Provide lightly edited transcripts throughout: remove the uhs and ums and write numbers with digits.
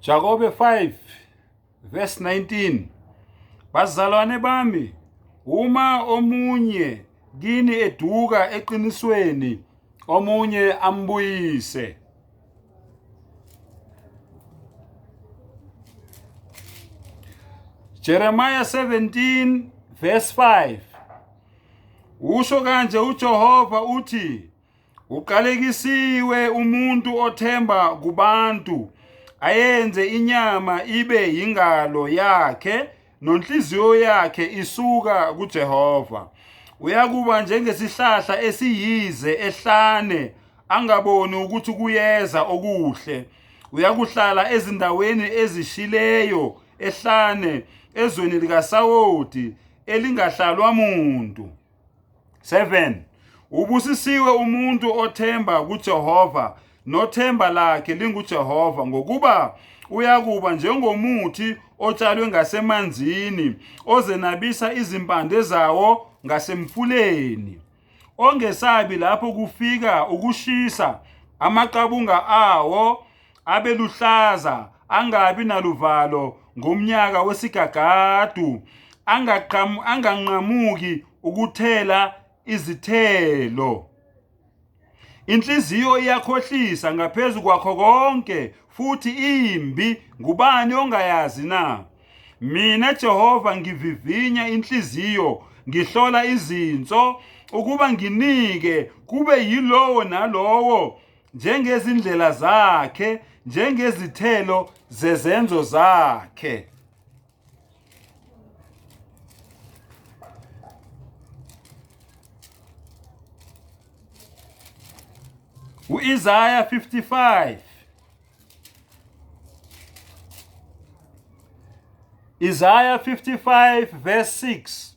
Jakobe 5 verse 19. Bazalwane bami, uma omunye kini eduka eqinisweni, omunye ambuyise. Jeremiah 17 verse 5. Usho kanje uJehova uthi, Uqalekisiwe umuntu othemba kubantu, ayenze inyama ibe yingalo yakhe, nonhliziyo yakhe isuka kuJehova. Uyakuba njengesihlahla esiyize ehlane, angaboni ukuthi kuyeza okuhle. Uyakuhlala ezindaweni ezishileyo ehlane, ezweni likasawoti elingahlalwa muntu. 7 Ubusisiwe umuntu othemba kuJehova nothemba lakhe linguJehova, ngokuba uyakuba njengomuthi otshalwe ngasemanzini, ozenabisa izimpande zawo ngasemfuleni, ongesabi lapho kufika ukushisa, amaqabunga awo abeluhlaza, angabi naluvalo ngomnyaka wesigagadu, anganqamuki ukuthela izithelo. Inhliziyo iyakhohlisa ngaphezu kwakho konke futhi imbi, ngubani ongayazi na? Mina Jehova ngivivinya inhliziyo, ngihlola izinso, ukuba nginike kube yilowo nalowo njengezindlela zakhe, njengezithelo zezenzo zakhe. U-Isaya 55. Isaya 55 verse 6.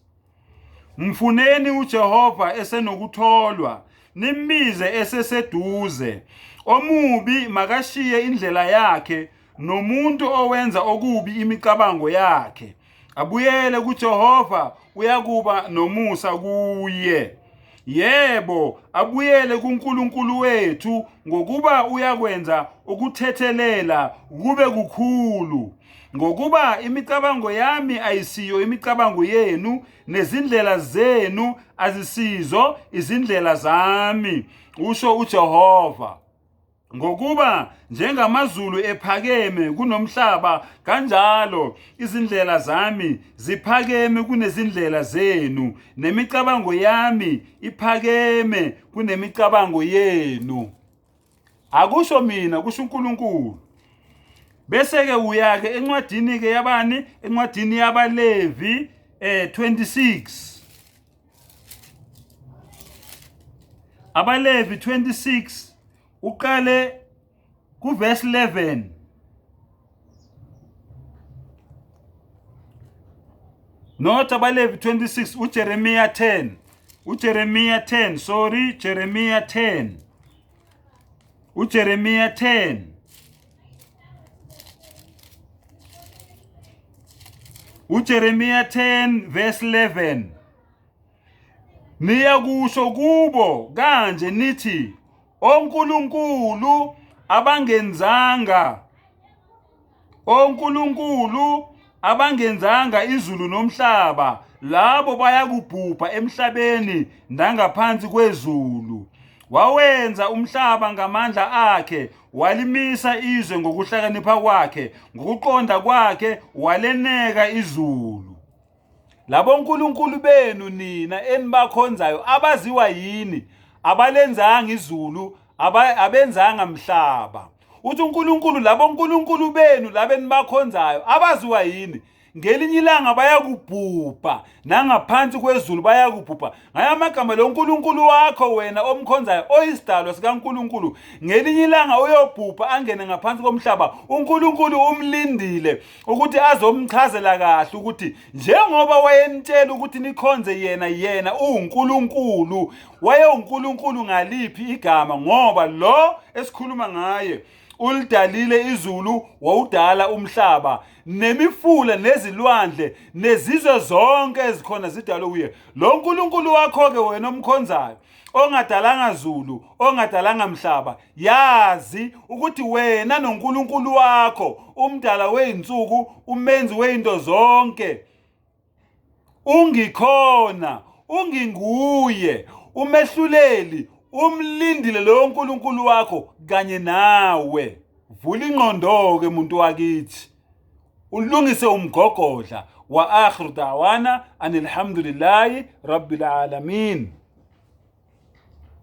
Mfuneni uJehova esenokutholwa, nimbize eseseduze. Omubi makashiye indlela yakhe, nomuntu owenza okubi imicabango yakhe. Abuyele kuJehova, uyakuba nomusa kuye. Yebo, abuyele kuNkulunkulu wethu, ngokuba uyakwenza ukuthethelela kube kukhulu. Ngokuba imicabango yami ayisiyo imicabango yenu, nezindlela zenu azisizo izindlela zami, usho uJehova. Ngokuba njengamazulu ephakeme kunomhlaba, kanjalo izindlela zami ziphakeme kunezindlela zenu, nemicabango yami iphakeme kunemicabango yenu. Akusho mina, kusho uNkulunkulu. Bese-ke uya-ke encwadini-ke yabani? Encwadini yabaLevi 26. AbaLevi 26 uqale kuverse 11. Not abaLevi 26, uJeremiah 10. uJeremiah 10, sorry, Jeremiah 10. uJeremiah 10. uJeremiah 10 verse 11. Niyakusho kubo kanje nithi, oNkulunkulu abangenzanga, oNkulunkulu abangenzanga izulu nomhlaba, labo bayakubhubha emhlabeni nangaphansi kwezulu. Wawenza umhlaba ngamandla akhe, walimisa izwe ngokuhlakanipha kwakhe, ngokuqonda kwakhe waleneka izulu. Labo nkulunkulu benu nina enibakhonzayo abaziwa yini, abalenzanga izulu, abenzanga mhlaba. Uthi uNkulunkulu, labo nkulunkulu benu laba enibakhonzayo abaziwa yini, ngelinye ilanga bayakubhubha, nangaphansi kwezulu bayakubhubha. Ngaye amagama, lo nkulunkulu wakho wena omkhonzayo oyisidalwa sikaNkulunkulu, ngelinye ilanga uyobhubha angene ngaphansi komhlaba. UNkulunkulu umlindile ukuthi azomchazela kahle ukuthi njengoba wayenitshela ukuthi nikhonze yena, yena uwuNkulunkulu, wayewuNkulunkulu ngaliphi igama? Ngoba lo esikhuluma ngaye Ulidalile izulu wawudala umhlaba nemifula nezilwandle nezizwe zonke ezikhona zidalwe uye. Lo Nkulunkulu wakho-ke wena omkhonzayo ongadalanga zulu ongadalanga mhlaba yazi ukuthi wena noNkulunkulu wakho umdala wezinsuku umenzi wezinto zonke ungikhona unginguye umehluleli umlindile lowo nkulunkulu wakho kanye nawe vula ingqondo-ke muntu wakithi ulungise umgogodla wa akhiru da'wana anilhamdulillahi rabbil alamin.